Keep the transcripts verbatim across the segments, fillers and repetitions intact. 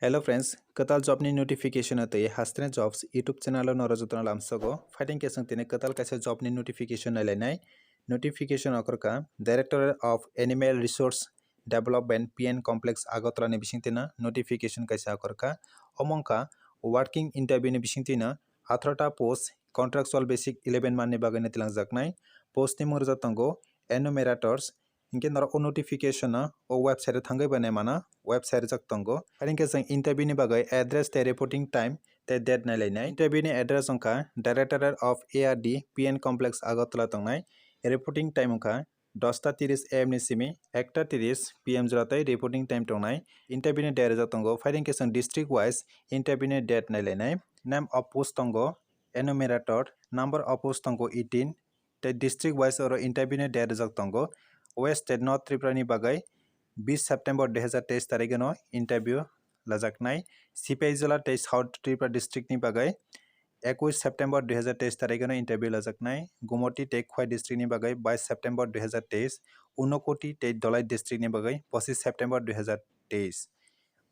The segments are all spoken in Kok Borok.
Hello friends, kwtal job ni notification atwi Hasteni Jobs YouTube channel o norok jotono lamsogo. Phaiding khe chwng tini kwtal kaisa job ni notification nailainai. Notification okorka Directorate of Animal Resource Development P N Complex Agartala ni bisingtwino notification kaisa okorka. Omo wngkha working interview ni bisingtwino atharota post contractual basic eleven month ni bagwi no twlangjaknai. Post ni mung rwjak tongo enumerators. Hinkhe norok o notification no o website o thangwi bai naimano, website rijak tongo. Hinkhe chwng interview ni bagwi address tei reporting time tei date nailainai. Interview ni address wngkha Directorate of A R D P N Complex Agartala tongnai. Reporting time wngkha dosta tiris A M ni simi ekta tiris P M jora tei reporting time tongnai. Interview ni date rijak tongo. Phaiding khe chwng district wise interview ni date nailainai. Name of post tongo enumerator, number of post tongo eighteen, tei district wise oro interview ni date rijak tongo. West State North Tripura ni bagwi bis September dui hazar teis tarikh no interview lajaknai. Sipaijala tei South Tripura district ni bagwi ekush September dui hazar teis tarikh no interview lajaknai. Gumoti tei Khowai district ni bagwi bais September dui hazar teis, Unakoti tei Dhalai district ni bagwi pochis September dui hazar teis.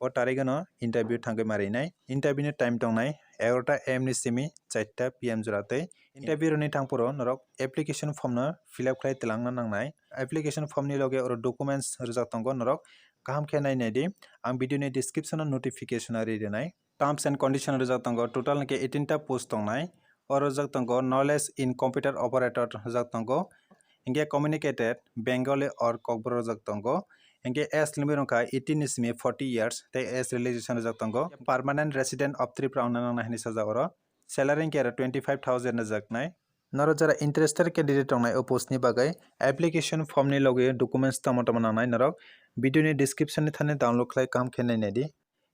O tarikh no interview thangwi marinai. Interview ni time tongnai egarota A M ni simi charta P M jora tei. Interview rwni thangphuru norok application form no fill up khlai twlangna nangnai. Application form ni loge oro documents rijak tongo, norok kaham khe nai naidi. Ang video ni description o notification o ri rwnai. Terms and condition rijak tongo, total hwnkhe eighteen ta post tongnai. Oro rijak tongo knowledge in computer operator rijak tongo. Hinkhe communicated Bengali or Kokborok rijak tongo. Hinkhe age limit wngkha eighteen ni simi forty years tei age relaxation rijak tongo. Permanent resident of Tripura wngna nangnai hinwi sajak oro. Salary hinkhe aro twenty five thousand rijaknai. Norok jara interested candidate tongnai o post ni bagwi application form ni logi documents tamo tamo nangnai norok video ni description ni thani download khlai kaham khe nai naidi.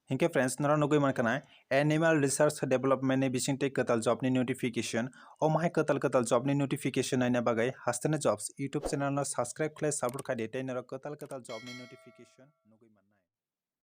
Hinkhe friends, norok nugwi mankha na Animal Research Development ni bisingtwi kwtal job ni notification. O mahai kwtal kwtal job ni notification naina bagwi Hasteni Jobs YouTube channel no subscribe khlai support khaidi tei norok kwtal kwtal job ni notification